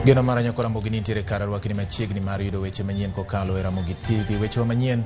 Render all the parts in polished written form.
Geno mar Nyako Ramogi nitiere kar rwakni machiegni mar yudo weche manyien kokalo e Ramogi TV. Wechewa manyien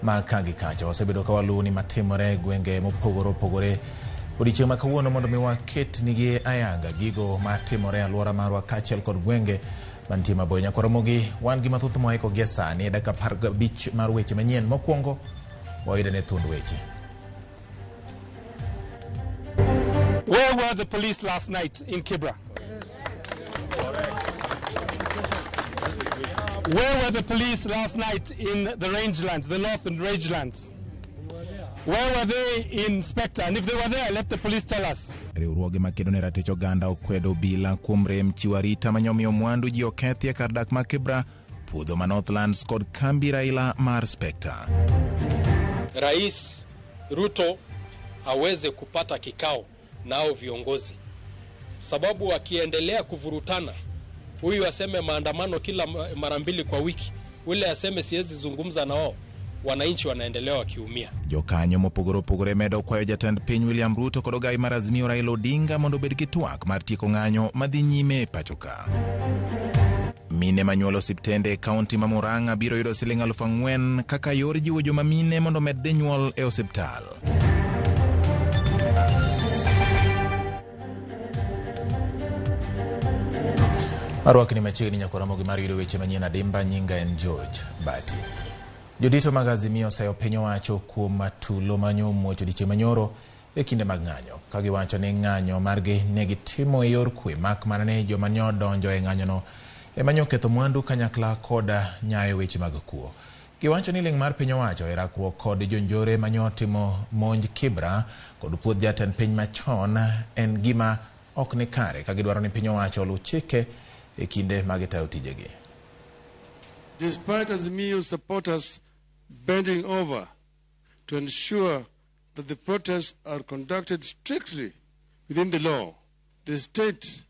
ma ka gi kacha wasebedo ka waluwo ni matimore e gwenge mopogore opogore odiechieng' ma kawuono mondo mi waket nigi ayanga gigo matimore e alwora marwa kaachiel kod gwenge mantie maboyo. Nyako Ramogi wan gi mathoth mwaiko gie sani e dakika 15 mar weche manyien. Mokwongo wayude ne thuond weche. Where were the police last night in Kibra? Where were the police last night in the rangelands, the northern rangelands? Where were they in Spectre? And if they were there, let the police tell us. Riwruoge makedo ne ratich oganda okwedo obila kuom rem chiwo arita manyomiyo mwandu ji okethi e kar dak ma Kibra, puodho ma Northlands kod kambi Raila mar Spectre. Rais Ruto aweze kupata kikao na hao viongozi, sababu wakiendelea kuvurutana, huyu aseme maandamano kila mara mbili kwa wiki, ule aseme siwezi zungumza na wao, wananchi wanaendelea wakiumia. Jokanyo mopogore opogore medo kwayo jatend piny William Ruto kod ogai mar Azimio Raila Odinga mondo obed gi twak mar tieko ng'anyo madhi nyime e pacho ka. Mine manyuolo osiptende e kaunti ma Murang'a biro yudo siling 4,000 kaka yor jiwo joma mine mondo omed dhi nyuol e osiptal. Arwakni machiegni nyako Ramogi mar yudo weche manyien adimba. Nyinga en George Bati. Jodito mag Azimio oseyo piny owacho kuom tulo manyo muoch odiechieng' manyoro e kinde mag ng'anyo, ka giwacho ni ng'anyo margi ne gitimo e yor kwe, mak mana ni joma nyo donjo e ng'anyono ema nyo ketho mwandu kanyakla kod nyayo weche mag kuo. Giwacho ni ling' mar piny owacho e rakruok kod jonjore manyo timo monj Kibra kod puoth jatend piny machon en gima ok ni kare, ka gidwaro ni piny owacho oluw chike e kinde ma gitayo tijegi. Despite Azimio supporters bending over to ensure that the protests are conducted strictly within the law, the state,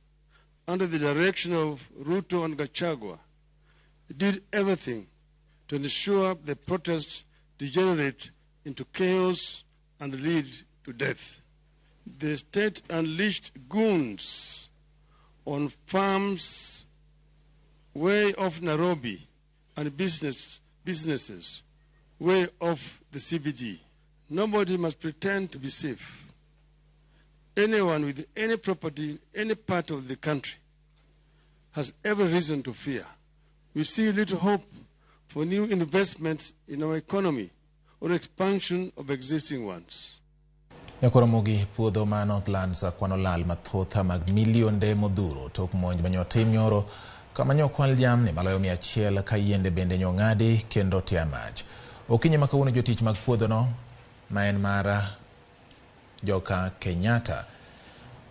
under the direction of Ruto and Gachagua, did everything to ensure the protests degenerate into chaos and lead to death. The state unleashed goons on farms way off Nairobi and businesses way off the CBD. Nobody must pretend to be safe. Anyone with any property in any part of the country has every reason to fear. We see little hope for new investments in our economy or expansion of existing ones. Nyakoromogi puodho ma Northlands kwano lal mathoth mag milionde modhuro tok monj manyo tim nyoro kama nyo kwal jamni maloyo 100 ka yiende bende nyo ng'adi kendo tia mach. Okinyi ma kawuono jotich mag puodhono ma en mar joka Kenyatta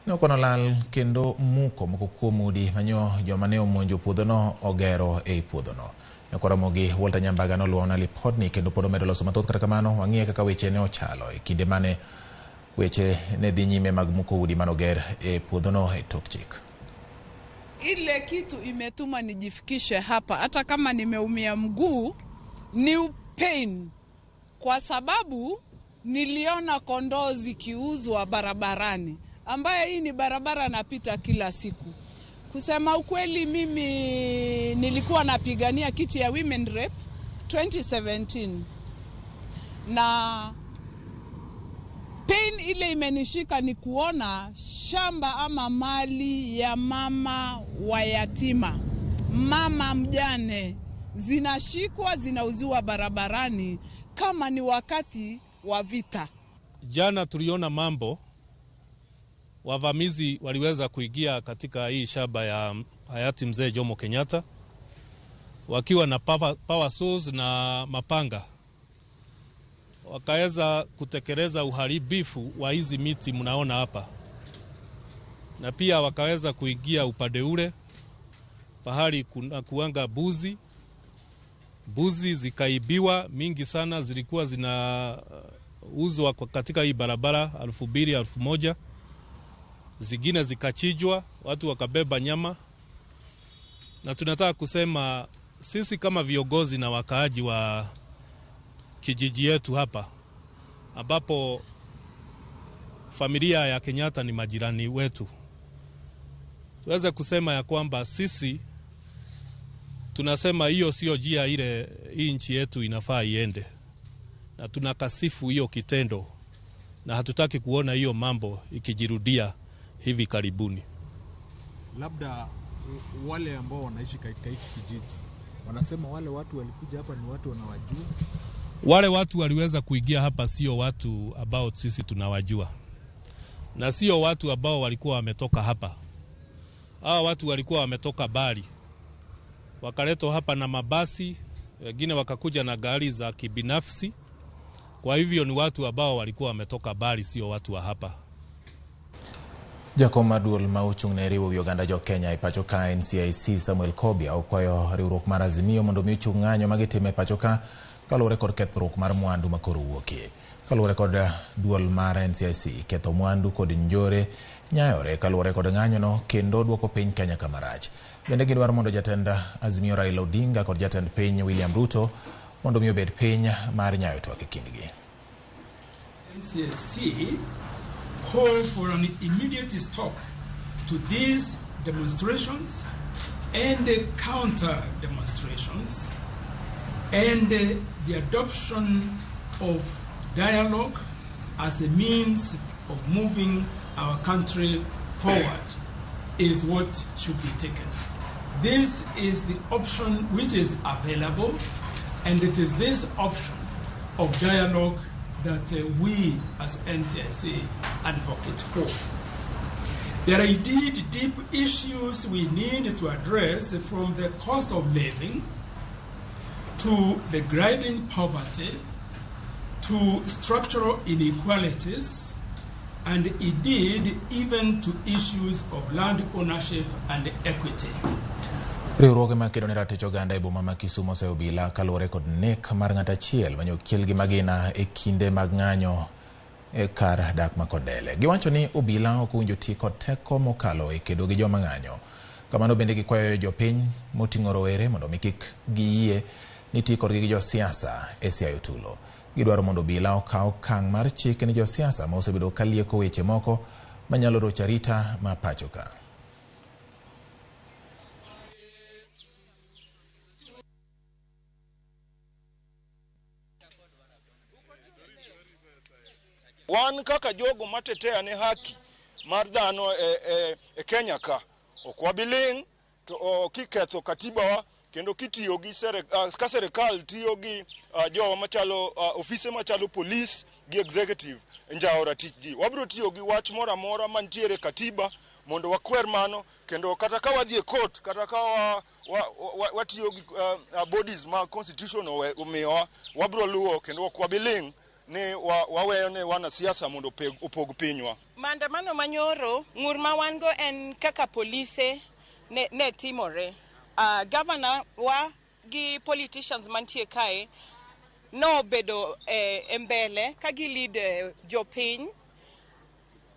ne okwano lal kendo muko moko kuom udi manyo joma ne omonjo puodhono ogero ei puodhono. Nyakoromogi Walter Nyambaga noluwona lipodni kendo pod omedo loso mathoth. Kata kamano wang'iye kaka weche ne ochalo e kinde mane weche ne dhi nyime mag muko udi manoger e puodhono e tok chik. Ile kitu imetuma nijifikishe hapa, hata kama nimeumia mguu, ni pain, kwa sababu niliona kondoo zikiuzwa barabarani, ambaye hii ni barabara napita kila siku. Kusema ukweli, mimi nilikuwa napigania kiti ya Women Rep 2017 na pain ile imenishika ni kuona shamba ama mali ya mama wa yatima, mama mjane, zinashikwa zinauziwa barabarani kama ni wakati wa vita. Jana tuliona mambo, wavamizi waliweza kuingia katika hii shamba ya hayati mzee Jomo Kenyatta wakiwa na power saws na mapanga, wakaweza kutekeleza uharibifu wa hizi miti mnaona hapa, na pia wakaweza kuingia upande ule pahali kuna kuanga buzi. Buzi zikaibiwa mingi sana, zilikuwa zinauzwa katika hii barabara 2,000, 1,000. Zingine zikachinjwa, watu wakabeba nyama. Na tunataka kusema sisi kama viongozi na wakaaji wa kijiji yetu hapa, ambapo familia ya Kenyatta ni majirani wetu, tuweze kusema ya kwamba sisi Tunasema hiyo sio njia ile hii nchi yetu inafaa iende, na tunakasifu hiyo kitendo na hatutaki kuona hiyo mambo ikijirudia hivi karibuni. Labda wale ambao wanaishi katika hiki kijiji wanasema wale watu walikuja hapa ni watu wanawajua. Wale watu waliweza kuingia hapa sio watu ambao sisi tunawajua, na sio watu ambao walikuwa wametoka hapa. Hawa watu walikuwa wametoka mbali, wakaletwa hapa na mabasi, wengine wakakuja na gari za kibinafsi. Kwa hivyo ni watu ambao walikuwa wametoka mbali, sio watu wa hapa. Jakom mar duol ma ochung' ne riwo wi oganda jo Kenya e pacho ka NCIC Samuel Kobia okwayo riwruok mar Azimio mondo mi ochung ng'anyo ma gitimo e pacho ka kaluwore kod kethruok mar mwandu ma koro wuokie. Kaluwore kod duol mar NCIC, ketho mwandu kod njore nyayore kaluwore kod ng'anyono kendo duoko piny Kenya kama rach. Bende gidwaro mondo jatend Azimio Raila Odinga kod jatend piny William Ruto mondo mi obed piny mar nyayo twak e kindgi. NCIC call for an immediate stop to these demonstrations and the counter demonstrations and the adoption of dialogue as a means of moving our country forward is what should be taken. This is the option which is available, and it is this option of dialogue that we as NCIC advocate for. There are indeed deep issues we need to address, from the cost of living to the grinding poverty to structural inequalities, and indeed even to issues of land ownership and equity. Riwruoge makedo ne ratich oganda e boma ma Kisumu oseyo obila kaluwore kod nek mar ng'at achiel mane ochiel gi magina e kinde mag ng'anyo e kar dak ma Kondele. Giwacho ni obila ok owinjo ti kod teko mokalo e kedo gi joma ng'anyo. Kamano bende gikwayo jopiny moting'o rowere mondo mi kik giyie ni ti kodgi gi josiasa e siayo tulo. Gidwaro mondo obila okaw okang' mar chik ne josiasa ma osebedo ka lieko weche moko manyalo rocho arita ma pacho ka. Wan kaka jogo matetea ne haki mar dhano e Kenya ka, ok wabiling' to kiketho katiba wa kendo kitiyo gi ka serikal tiyo gi jowa machalo ofise machalo police gi executive njawo ratich ji. Wabiro tiyo gi wach moro amora mantiere katiba mondo wakwer mano, kendo kata ka wadhi e court, kata ka watiyo gi bodies ma constitution omiyowa, wabiro luwo kendo ok wabiling' ni waweyo ne wanasiasa mondo opog pinywa. Maandamano manyoro ng'ur ma wan go en kaka polise ne timore. Governor wa gi politicians mantie kae nobedo e mbele ka gi lead jopiny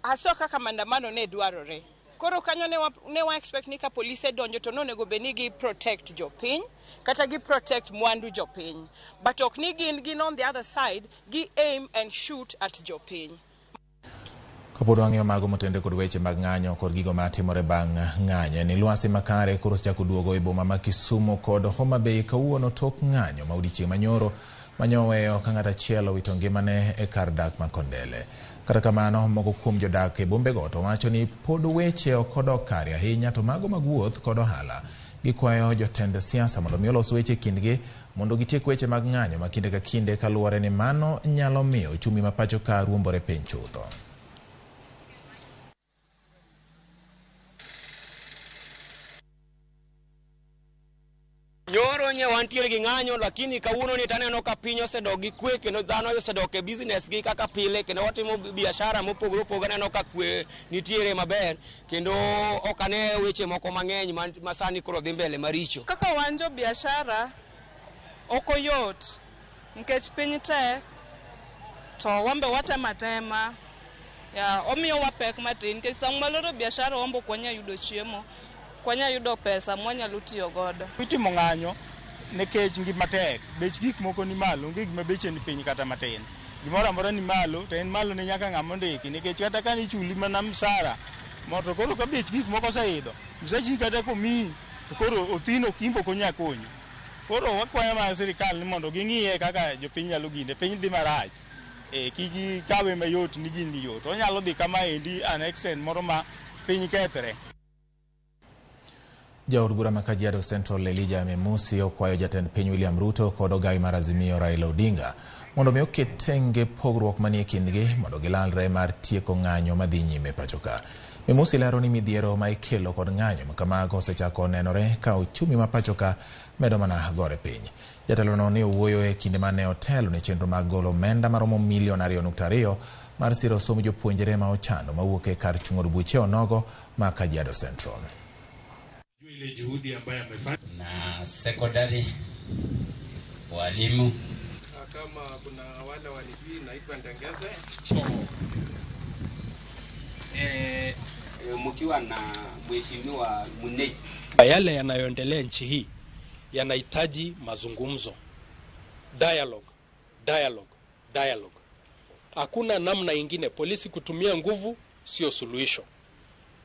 aso kaka maandamano ne dwarore. Koro kanyo ne wa expect ni ka polise donjo to nonego bed ni gi protect jopiny kata gi protect mwandu jopiny, but ok ni gin on the other side gi aim and shoot at jopiny. Kapod wang'iyo mago motende kod weche mag ng'anyo kod gigo matimore bang' ng'anyo, ni lwasi makare koro osechako duogo e boma ma Kisumu kod Homa Bay kawuono tok ng'anyo ma odiechieng' manyoro manyoweyo ka ng'at achiel owito ngimane e kar dak ma Kondele. Kata kamano, moko kuom jodak e bombego to wacho ni pod weche ok odok kare ahinya, to mago mag wuoth kod ohala. Gikwayo jotend siasa mondo mi olos weche e kindgi mondo gitiek weche mag ng'anyo ma kinde ka kinde, kaluwore ni mano nyalo miyo ochumi ma pacho ka ruombore piny chutho. Nyoro nye wantiere gi ng'anyo, lakini kawuono ni taneno ka piny osedok gi kwe, kendo dhano osedok e business gi kaka pile, kendo watimo biashara mopogore opogore. Aneno ka kwe nitiere maber, kendo ok ane weche moko mang'eny ma sani koro dhi mbele maricho. Kaka wan jo biashara ok oyot nikech piny tek, to wambe watemo atema, omiyowa pek matin nikech sama waloro biashara wambe ok wanyal yudo chiemo, kwanya yudo pesa mwanyalo tiyo godo. Itimo ng'anyo nikech ngima tek, bech gik moko ni malo, onge gima beche ni piny kata matin. Gimoro amora ni malo, to en malo ne nyaka ng'ama ondiki, nikech kata ka nichuli mana msara, moto koro ka bech gik moko oseidho, msachi kata komiyi To koro othino kimbo konya konyi. Koro wakwayo mar sirikal ni mondo ging'iye kaka jopiny nyalo gine. Piny dhi marach. Kik gikawe mayot ni gini yot. Onyalo dhi kama endi an extent moro ma piny kethre. Jaod bura ma Kajiado Central Elijah Memusi okwayo jatend piny William Ruto kod ogawi mar Azimio Raila Odinga mondo mi oket tenge pogruok manie kindgi mondo gilalre mar tieko ng'anyo madhi nyime pacho ka. Memusi lero ni midhiero ma ikelo kod ng'anyo ma kamago osechako nenore ka uchumi ma pacho ka medo mana gore piny. Jatelono ne owuoyo e kinde mane otelo ne chenro mag golo omenda maromo milion 2.2 mar siro somb jopuonjre ma ochando mawuok e kar chung' od buche onogo ma Kajiado Central. Ile juhudi ambayo amefanya na secondary walimu. Kama kuna wale walijui, naitwa Ndengeze. Mkiwa na mheshimiwa Munei. Yale yanayoendelea nchi hii yanahitaji mazungumzo, dialogue, dialogue, dialogue. Hakuna namna ingine. Polisi kutumia nguvu sio suluhisho.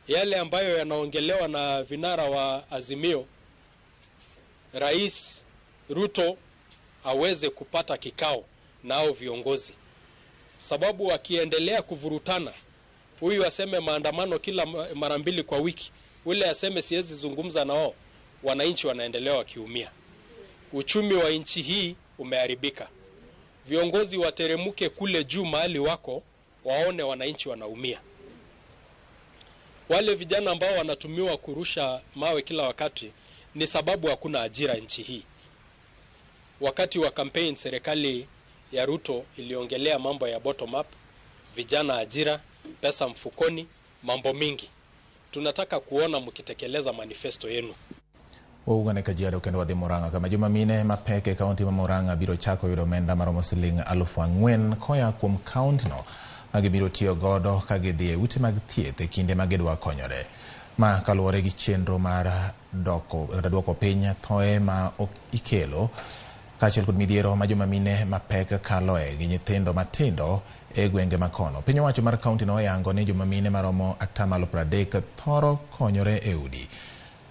Yale ambayo yanaongelewa na vinara wa Azimio, Rais Ruto aweze kupata kikao na hao viongozi, sababu wakiendelea kuvurutana, huyu aseme maandamano kila mara mbili kwa wiki, ule aseme siwezi zungumza na wao, wananchi wanaendelea wakiumia. Uchumi wa nchi hii umeharibika. Viongozi wateremuke kule juu mahali wako, waone wananchi wanaumia. Wale vijana ambao wanatumiwa kurusha mawe kila wakati ni sababu hakuna ajira nchi hii. Wakati wa campaign serikali ya Ruto iliongelea mambo ya bottom up, vijana ajira, pesa mfukoni, mambo mingi. Tunataka kuona mkitekeleza manifesto yenu. Wawuok Kajiado kendo wadhi Murang'a kama joma mine mapek e kaunti ma Murang'a biro chako yudo omenda maromo siling 4,000 koa kuom kauntino ma gibiro tiyo godo ka gidhi e ute mag thieth e kinde ma gidwa konyore. Ma kaluwore gi chenro mar duoko piny thoe ma ikelo kaachiel kod midhiero ma joma mine mapek kaloe gi nyithindo matindo e gwenge makono. Piny owacho mar kauntino oyango ni joma mine maromo 30% thoro konyore e udi.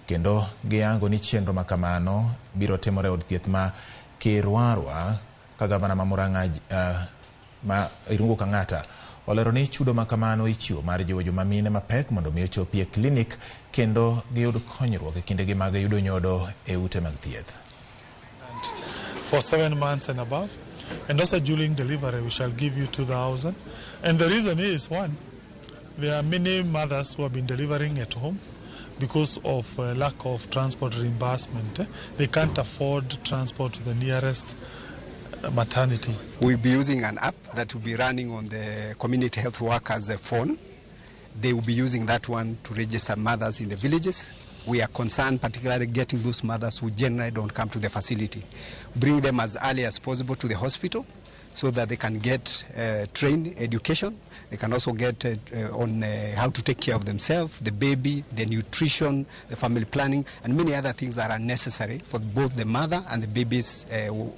Kendo giyango ni chenro makamano biro timore e od thieth ma Kirwarwa ka gavana ma Murang'a ma Irungu Kang'ata olero ni chudo makamano ichiwo mar jiwo joma mine mapek mondo mi ochopi e klinik kendo giyud konyruok e kindegi mag yudo nyodo e ute mag thieth. For 7 months and above, and also during delivery we shall give you 2,000. And the reason is, one, there are many mothers who have been delivering at home because of lack of transport reimbursement. They can't afford transport to the nearest maternity. We'll be using an app that will be running on the community health workers' phone. They will be using that one to register mothers in the villages. We are concerned particularly getting those mothers who generally don't come to the facility. Bring them as early as possible to the hospital so that they can get trained education. They can also get on how to take care of themselves, the baby, the nutrition, the family planning, and many other things that are necessary for both the mother and the baby's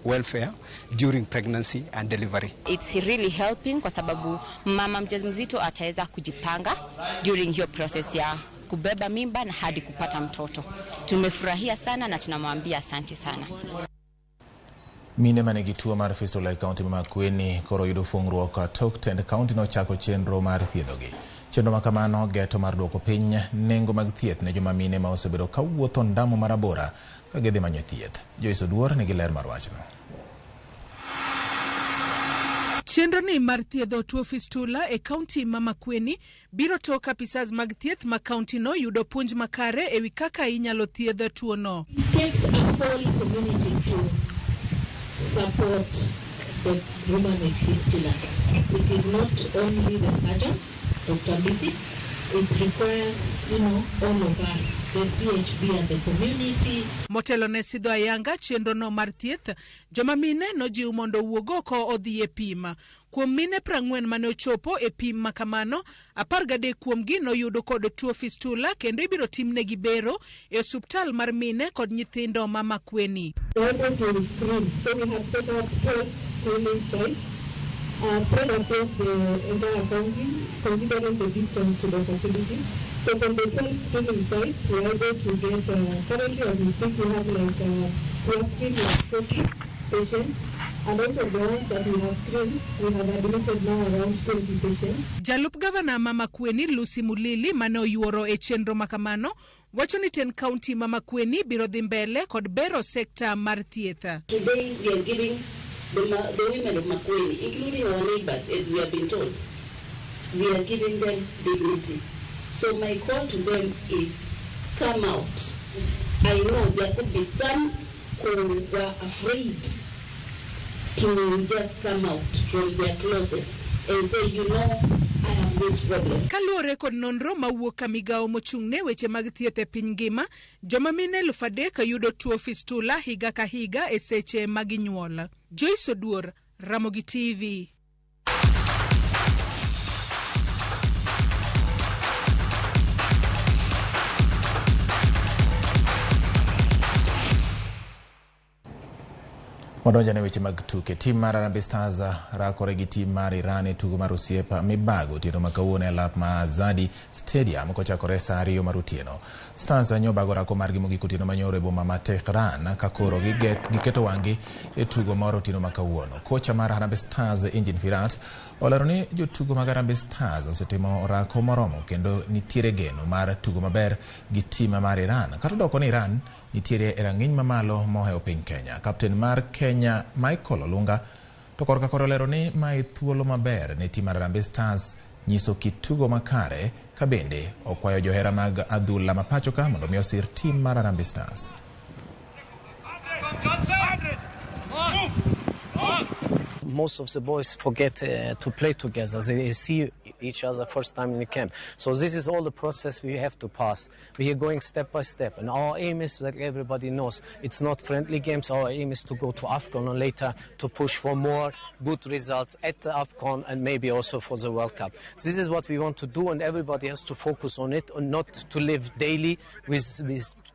welfare during pregnancy and delivery. It's really helping kwa sababu mama mjamzito ataweza kujipanga during hiyo process ya kubeba mimba na hadi kupata mtoto. Tumefurahia sana na tunamwambia asante sana. Mine manigi tuo mar fistula e kaunti ma Makueni koro yudo fungruok tok tend kaunti nochako chenro mar thiedhogi. Chenro ma kamano geto mar duoko piny nengo mag thieth ne joma mine ma osebedo kawuotho ndamo marabora ka gidhi manyo thieth. Joyce Oduor nigi ler mar wachno. Chenro ni mar thiedho tuo fistula e kaunti ma Makueni biro tok apisas mag thieth ma kaunti no yudo puonj makare ewi kaka inyalo thiedh tuono. It takes a whole community to support the woman with fistula. It is not only the surgeon, Dr. Bibi. It requires, all of us, the CHB and the community. Motelo ne sidho ayanga chenro no mar thieth, joma mine nojiw mondo owuog oko odhi e pim. Kuom mine 40 mane ochopo e pim makamano, 13 kuomgi noyudo kod tuo fistula kendo ibiro timnegi bero e osuptal mar mine kod nyithindo ma Makueni. We are able to screen, so we have set up 12 screening sites spread across the entire county, considering the distance to the facility. So from the 12 screening sites, we are able to get, currently as we speak, we have like, we have screened like 40 patients. And also the ones that we have screened, we have admitted now around 20 patients. Jalup gavana ma Makueni Lucy Mulili mane oyuoro e chenro makamano wacho ni ten kaunti ma Makueni biro dhi mbele kod bero sekta mar thieth. Today we are giving the women of Makueni, including our neighbors, as we have been told, we are giving them dignity. So my call to them is, come out. I know there could be some who were afraid to just come out from their closet and say, you know, I have this problem. Kaluwore kod nonro mawuok ka migawo mochung'ne weche mag thieth e piny ngima, joma mine 3,000 yudo tuo fistula higa ka higa e seche ma ginyuol. Joyce Oduor, Ramogi TV. Wadonjo ne weche mag tuke. Tim mar Harambee Stars rakore gi tim mar Iran e tugo mar osiep mibago otieno ma kawuono e lap ma Azadi Stadium kochakore saa 2 mar otieno. Stars nyobago rako margi mogik otieno manyoro e boma ma Tehran ka koro giketo wang'gi e tugo mar otieno ma kawuono. Kocha mar Harambee Stars Engin Firat olero ni jotugo mag Harambee Stars osetimo orako moromo kendo nitiere geno mar tugo maber gi tim mar Iran. Kata odoko ni Iran nitiere e rang'iny mamalo mohewo piny Kenya. Kapten mar Kenya Michael Olunga to korka kore olero ni mae thuolo maber ne tim mar Harambee Stars nyiso kit tugo makare ka bende okwayo johera mag adhula ma pacho ka mondo mi osir tim mar Harambee Stars. Most of the boys forget to play together. They see each other first time in the camp. So this is all the process we have to pass. We are going step by step, and our aim is, like everybody knows, it's not friendly games. Our aim is to go to AFCON and later to push for more good results at the AFCON and maybe also for the World Cup. This is what we want to do, and everybody has to focus on it and not to live daily with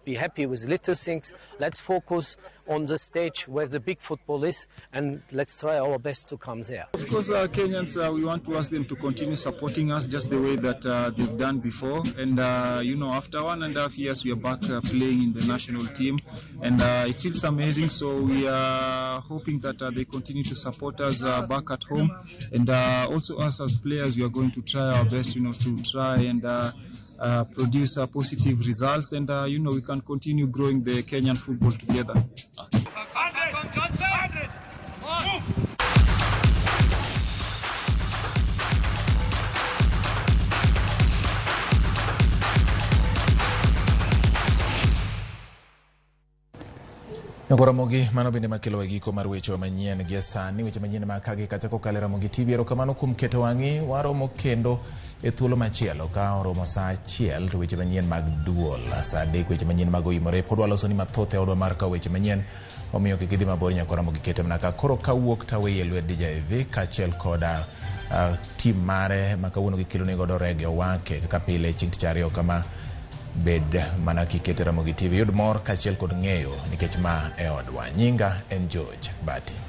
be happy with little things. Let's focus on the stage where the big football is, and let's try our best to come there. Of course, Kenyans, we want to ask them to continue supporting us just the way that they've done before. And, you know, after 1.5 years, we are back playing in the national team, and it feels amazing. So we are hoping that they continue to support us back at home. And also us as players, we are going to try our best, you know, to try and produce positive results, and you know, we can continue growing the Kenyan football together. Ramogi, mano bende makelo e giko mar weche manyien gi sani, weche manyien ma kagi kata kokalo Ramogi TV. Erokamano kuom keto wang'i, waromo kendo e thuolo machielo ka oromo saa 1 to weche manyien mag duol, saa 3 weche manyien mag oimore. Pod waloso ni mathoth e odwa mar kawo weche manyien, omiyo kik idhi mabor nyaka Ramogi kete mana ka koro kawuok taweyi e lwet DJ V kaachiel koda tim mare ma kawuono gikeloni godo Rege Owake kaka pile chieng' tich ariyo kama. Bed mana kikete Ramogi TV, yud mor kaachiel kod ng'eyo nikech ma e odwa. Nyinga en George Bati.